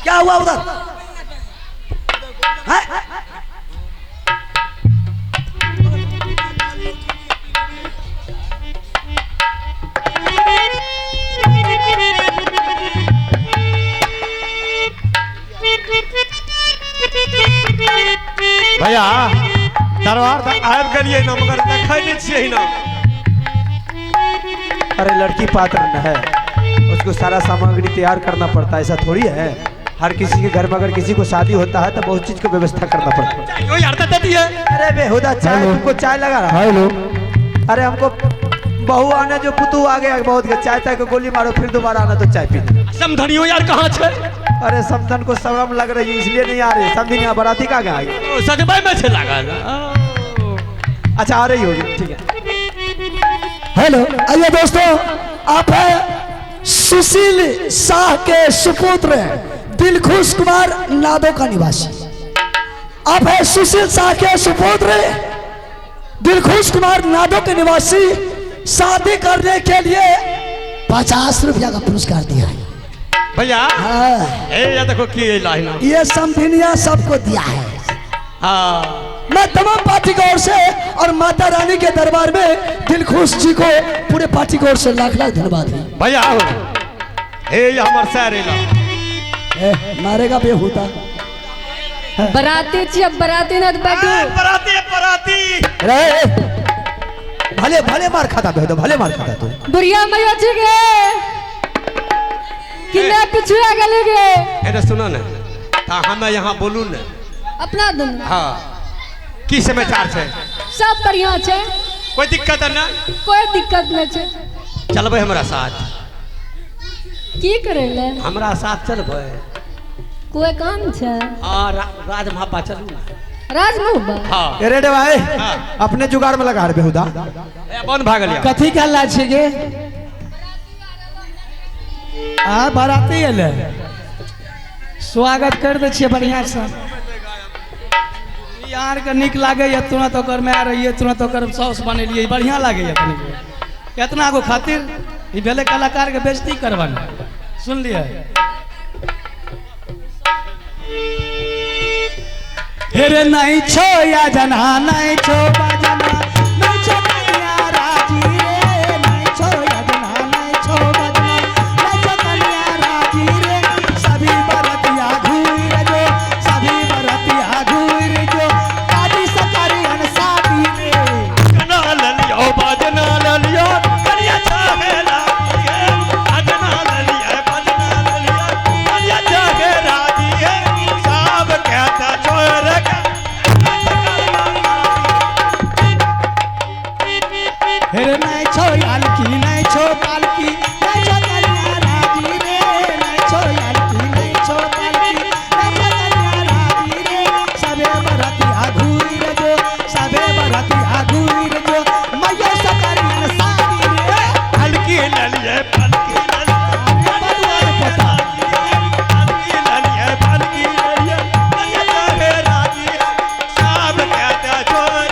क्या हुआ उधर? हैं? भैया दरबार तक आबि गेलियै ना, मगर देखै नहि छियै ना। अरे लड़की पात्र न है, उसको सारा सामग्री तैयार करना पड़ता है, ऐसा थोड़ी है। हर किसी के घर में अगर किसी को शादी होता है तो बहुत चीज को व्यवस्था करना पड़ता है। यो यार तो दिए। अरे बेहुदा चाय तुमको चाय लगा रहा। हेलो। अरे हमको बहू आना जो पुतू आ गया बहुत के चाय चाय को गोली मारो फिर दोबारा आना तो चाय पी। समधनियो यार कहाँ छे? अरे समधन को शर्म लग रही है इसलिए नहीं आ रही। समझी नहीं बराती का गया? सजबै में छे लागल। अच्छा आ रही होगी, ठीक है। हेलो। आइए दोस्तों, आप है सुशील शाह के सुपुत्र दिलखुश कुमार नादो का निवासी। आप है सुशील शाह के सुपुत्र दिलखुश कुमार नादो के निवासी, शादी करने के लिए 50 रुपया का पुरस्कार दिया है भैया। हाँ। ए ये देखो की लाइन ये समधिनिया सबको दिया है। हाँ। मैं तमाम पार्टी की ओर से और माता रानी के दरबार में दिलखुश जी को पूरे पार्टी की ओर से लाख लाख धन्यवाद है भैया। हे ये हमर सर एला मारेगा बेहुदा। बराती छी अब बराती न बैठू। बराती बराती रे भले भले मार खाता बेहुदा, भले मार खाता तू। बुढ़िया मैया छी गे कि मैं पिछुआ गेली गे। अरे सुनो ने, ता हमें यहाँ बोलू ने अपना दुनू। हाँ की समाचार छे? सब बढ़िया छे, कोई दिक्कत ना? कोई दिक्कत न छे। चलबे हमरा साथ? की करे ले हमरा साथ चलबे? कोई काम छे? हां राजमहापा चलू ना। राजमहापा? हां। अरे रे भाई हाँ। अपने जुगाड़ में लगा रे बेहुदा। ए बंद भागल या कथी के हल्ला छे गे? आ बाराती एले, स्वागत कर दे छियै बढ़िया से। यार के निक लागैया तुरंत ओकर माय रहियै, तुरंत ओकर साउस बनेलियै, बढ़िया लागैया कनी। एतना गो खातिर ई भेलै कलाकार के बेइज्जती करवाना। सुनलियै? हेरे नहीं छो या जना नहीं छो बजना नहीं छो कन्या राजी रे, नहीं छो या जना नहीं छो बजना नहीं छो कन्या राजी रे। सभी बरतिया घूर जो, सभी बरतिया घूर जो, काटी सकरी अनसादी रे। कना ललियो बजना ललियो कन्या चाहे राजी है, बजना ललियो बजना ललियो कन्या चाहे राजी है। सब कहता छोड़ के हेरे नहीं छो यालकी नहीं छो पालकी नहीं छो कन्या राजी रे, नहीं छो यालकी नहीं छो पालकी नहीं छो कन्या राजी रे। सबे बरतिया घूर जो, सबे बरतिया घूर जो, मैया सकरियन सादी रे। हल्की ललिए पलकी ललिए बदुआ पता हल्की ललिए पलकी ललिए कन्या चाहे राजी है। सब कहता छोड़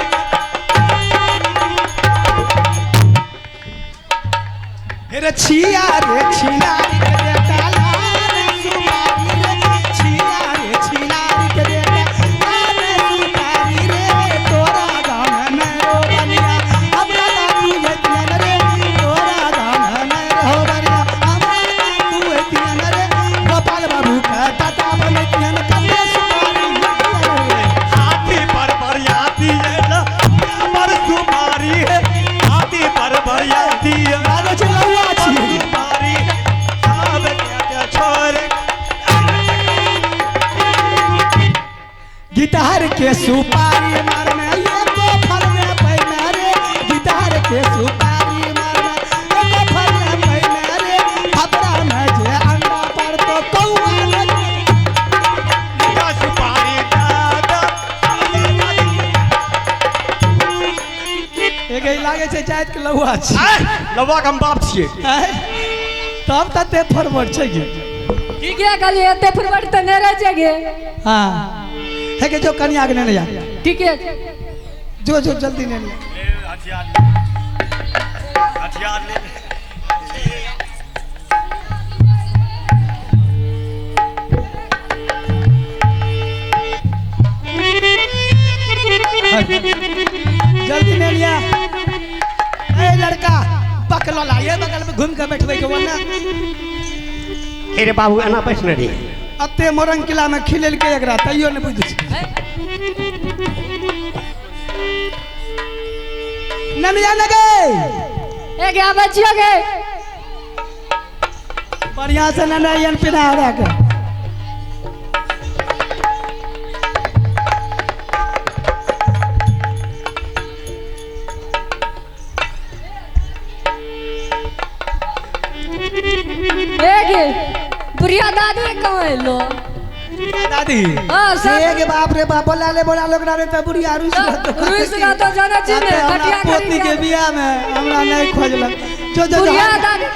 हेरे छिया रे छिनारी के बेटा लाल सुपारी रे, छिया रे छिनारी के बेटा लाल सुपारी रे। तोरा गाँव में रो बनिया हमरा दादू एतियन रे, तोरा गाँव में रो बनिया हमरा दादू एतियन रे। गोपाल बाबू के दादा बनतियन कन्या सुपारी रे। हाथी पर बरियाती है ना पर सुपारी है, हाथी पर बरियाती है लागो छै लौआ छी। सुपारी है। सब कहता छोड़ गिटार के सुपारी मारने एको फलने पैने रे, गिटार के सुपारी मारने एको फलने पैने रे। खपरा में जे अंडा पर तो कौआ लगे। सुपारी दादा एगे लागे छै जाइत के लौआ छी। लौआ के हम बाप छियै। तब तते फरवट छै गे। ठीक है कहलियै एते फरवट त नहि रहै छै गे। हाँ है के जो कन्या के नेने जा। ठीक है जो जो जल्दी नेने। हथियार हथियार ले। के लला ये बगल में घूम के बैठबै के वरना। हे रे बाबू एना बैठने रे। अते मोरंग किला में खिलेल के एकरा तैयो ने बुझै छै। ननिया लगे ए गे आबै छियो गे। बढ़िया से ननैयन पिना रख। ए गे बुढ़िया दादी कहाँ एलो? दादी हां सब ए गे बाप रे बाप बोला ले बोला लोग रे त बुढ़िया रुस रुस ना तो जाना छी ने खटिया पोती के बियाह में हमरा नहीं खोजलक। जो जो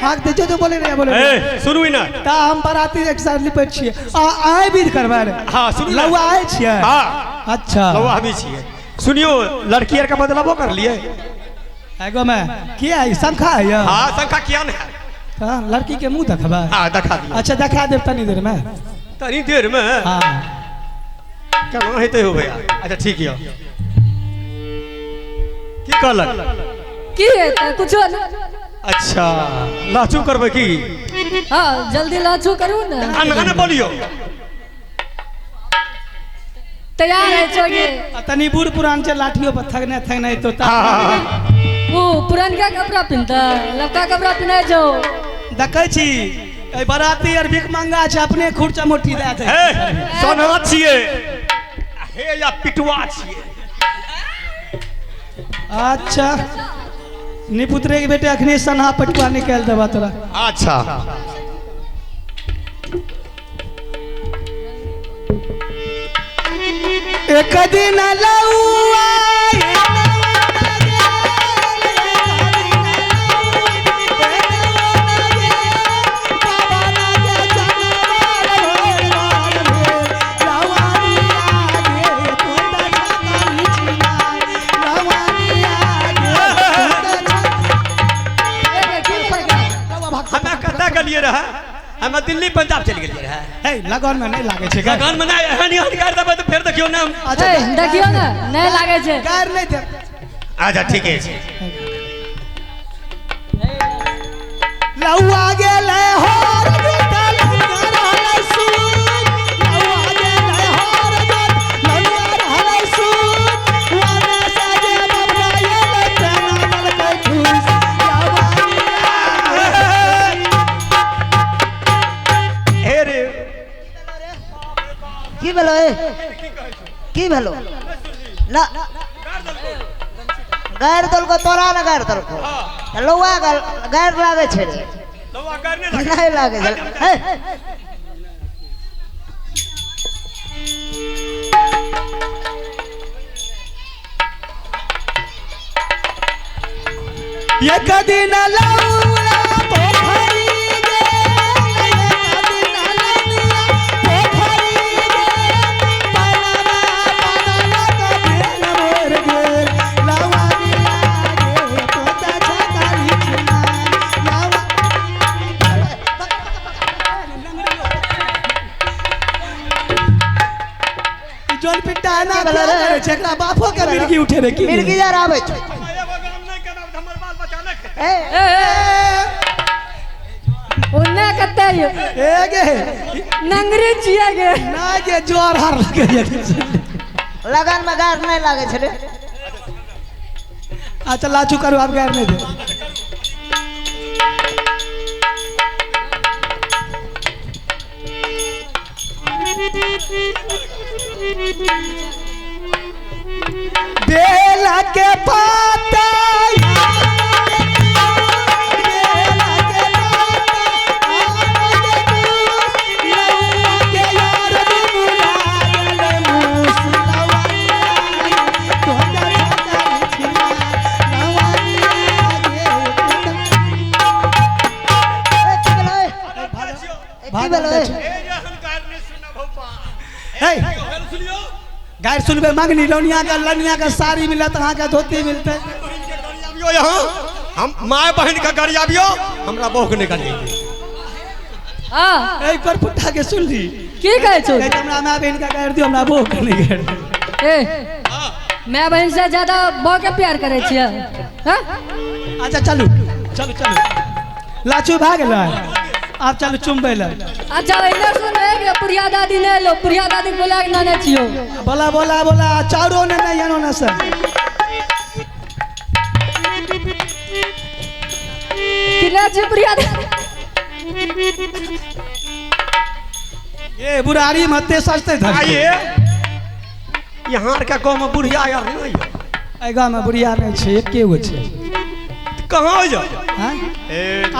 हाक दे जो जो बोले रे बोले। ए सुनू ना ता हम बराती एक साथ लिपट छिए आ आए भी करबा रे। हां सुनू लौआ आए छिए। हां अच्छा लौआ हम छिए। सुनियो लड़की आर का बदलावो कर लिए एगो में के है शंखा है। हां शंखा किया ने हां लड़की के मुंह देखबा। हां देखा दियो। अच्छा देखा देब तनी देर में। तनी देर में हां केना हेतै हो भैया। अच्छा ठीक है की कहलक की हेतै कुछो ना। अच्छा लाचू करबै की? हां जल्दी लाचू करू ना। अना ना बोलियो तैयार है चोगे। तनी बूढ़ पुरान छै लाठियो पर थगने थगने तो ता वो पुरनका कपड़ा पिनता लड़का कपड़ा पिनाय जो देखै छी ए बराती आर भीख मंगा छै अपने खुर्चा मोटी दए छै। हे सोना छिए हे या पिटुआ छिए। अच्छा निपुत्रे के बेटे अखने सनहा पटुआ निकाल देबा तोरा। अच्छा एक दिन लौआ हम दिल्ली पंजाब चल गेलिए रहे। हे लगन में नहीं लागे छै। लगन में नहीं एहन एहन गारि देबै त फेर देखियो ना। अच्छा देखियो ना नहीं लागे छै गारि नहीं दे। अच्छा ठीक है लौआ गेलै होर बेटा लौआ रहलै सूत लौआ गेलै होर बेटा लौआ रहलै सूत वाने साजे बबरा एलै तेना ललकै ठूस लौआ हे रे की भेलो ए की भेलो ना गारि देलको तोरा ना गारि देलको लौआ गारि लागे छै रे। लौआ गारि नहीं लागे छै। हे एक दिन लौआ पोखरी गेल एक दिन लौआ पोखरी गेल पनवा पनवा के भेल मोर गेल लौआ गे तोता छकारी छिना लौआ जोन पिट्टा है ना करे छै एकरा बापो के मिर्गी उठे रे की मिर्गी यार आबै छै। ए ओन्ने कत्ते यो ए गे नंगरी छियै गे ना गे जोर हार लगे लगन में गार नहीं लागे छै रे। अच्छा लाचू करू आप गार नहीं दे। बेला के पाता गारि सुनबे मंगनी लौनिया का लनिया का साड़ी मिलत अहाँ का धोती मिलते। यहाँ हम my बहन का गरियाबियो हमरा बहू के नहीं गरियाबियो। हां ए पर पुट्ठा के सुन ली की कहै छौ? हमरा my बहन का गारि दियो हमरा बहू के नहीं गारि दियो। ए my बहन से ज्यादा बहू के प्यार करै छियै। हां अच्छा चलू चलू चलू लाचू भए गेलै, आब चलू चुमबै लए। अच्छा एने सुन, एक बुढ़िया दादी नहि लो, बुढ़िया दादी के बोला के नाने छियो। बोला बोला बोला, चाउरो ने नहीं आनो ना सर। किने छी बुढ़िया दादी? ए बुढ़ारी मते सजते धर। आइए यहाँ के गाँव में बुढ़िया यार नहीं है। एहि गाँव में बुढ़िया नहीं छै, एके गो छै। कहाँ जाओ? हाँ?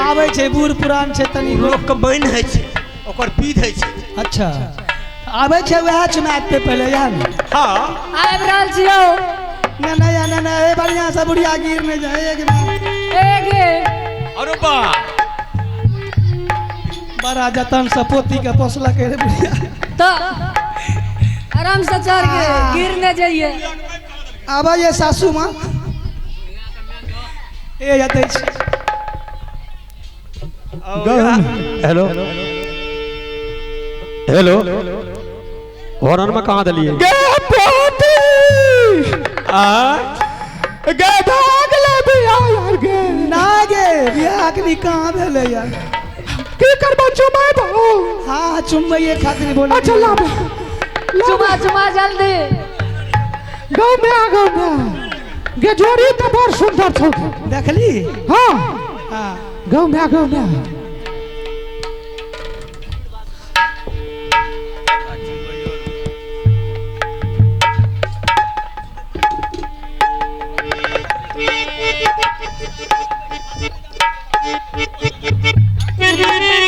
आबै छै बूढ़ पुरान छै तनी लोक के बनि होइ छै, ओकर विध होइ छै। अच्छा आबै छै वएह चुनाते पहिले इएह ने। हाँ आबि रहल छियौ। ना ना ना ना, ए बढ़िया से बुढ़िया गिर नहीं जाए एक ए गे। अरे बा बड़ा जतन से पोती के पोसलक रे बुढ़िया। तो आराम से चढ़ के गिर नहीं जाइए। आबै ये सासू माँ ए जतै छी। हेलो हेलो, हॉर्न में कहाँ दलिए? गे पोती आ गे भाग ले बियाह यार गे। ना गे बियाह अखनी कहाँ भेलै यार? की करबो चुमेबो? हाँ चुमैये खातिर बोले। अच्छा लाबे चुमा चुमा जल्दी। गाँव में आ, गाँव में गे जोड़ी तो बड़ सुंदर छौ। देखली? हाँ हाँ गाँव में आ, गाँव में आ।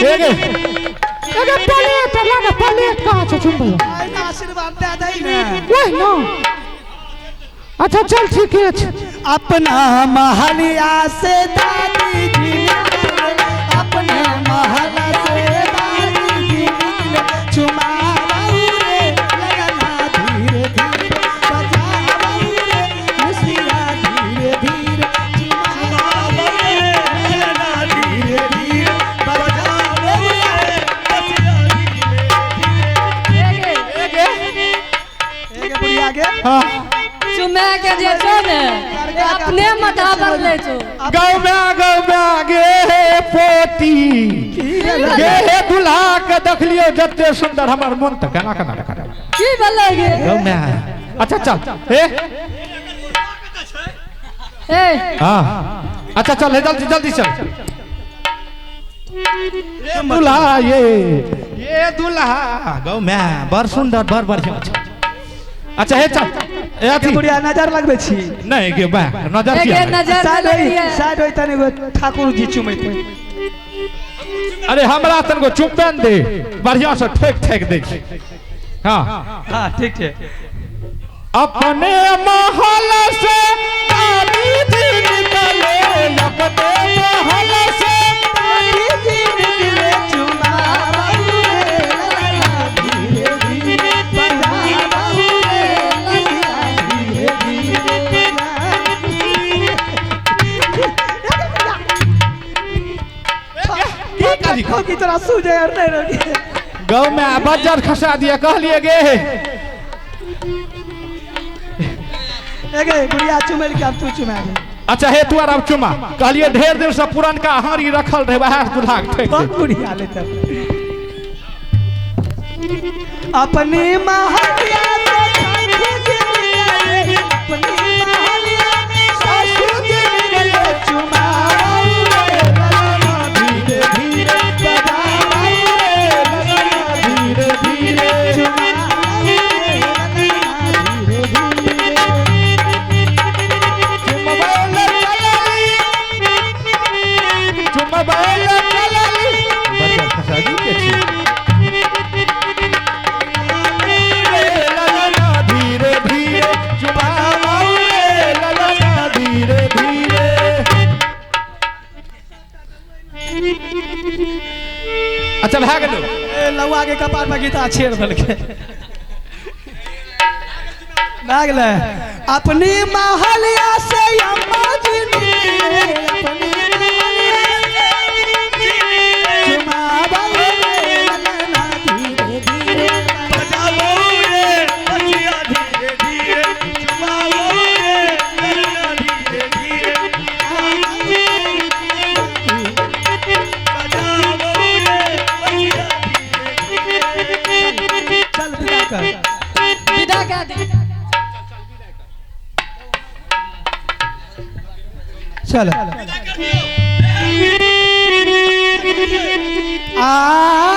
एगे एगे पलेट लागे, पलेट कहाँ छौ चुमबै? आशीर्वाद दे दै ने। वही ना। अच्छा चल ठीक है। अपना महलिया से दादी जी निकले, अपने महल से दादी जी निकले, चुमाऊ रे लगना धीरे धीरे, बजाऊ रे मिसिया धीरे धीरे, चुमाऊ रे लगना धीरे धीरे, बजाऊ रे मिसिया धीरे धीरे। एगे एगे बुढ़िया गे। हाँ चुमे के जे छौ ने अपने माथा पर ले छौ। गाँव में गे पोती गे हे दुल्हा के देखलियो जते सुंदर, हमर मन त केना केना करे। की भेलै गे? गाँव में। अच्छा चल हे ए हाँ अच्छा चल हे जल्दी जल्दी चल। दुल्हा ये दुल्हा गाँव में बड़ सुंदर बड़ बढ़िया। अच्छा हे चल ए अथी बुढ़िया नजर लगबै छी। नहीं गे बा नजर एगे किया? नजर साइड लगैए। होई, साइड होई तनी गो ठाकुर जी चुमैते। अरे हमरा तनको चुम्बन दे, बढ़िया से ठेक ठेक दे। हाँ हाँ ठीक छै। अपने महल से दादी जी निकले, अपने महल से दादी जी निकले, चुमाऊ रे लगना धीरे धीरे, बजाऊ रे लगना धीरे धीरे। की करी? की तोरा सूझे यार नहीं रही। गाँव में बज्जर खसा दिया कहलिए गे। एगे बुढ़िया चुमेल के अब तू चुमा दे। अच्छा हे तू आर अब चुमा। कहलिए ढेर दिन से पुरनका हारी रखल रहे वएह दुल्हा के ठेक बहुत दे। बुढ़िया ले तब अपने महलिया से सासू जी निकले, अपने महलिया सासू जी निकले, चुमाऊ रे लगना धीरे धीरे, बजाऊ रे लगना धीरे धीरे, चुमाऊ रे लगना धीरे धीरे। चुमबैल चलली, चुमबैल चलली। बज्जर खसा दी के छी। रे ललना धीरे धीरे, चुमाऊ रे ललना धीरे धीरे। अच्छा भए गेलो। ए लौआ के कपार पर गीता छेड़ देलकै। भए गेलै। अपनी महलिया से अम्मा जी निकले, अपनी महलिया से चुमाऊ रे लगना धीरे धीरे, बजाओ रे बचिया धीरे धीरे, चुमाओ रे ललना धीरे धीरे। चलो। आ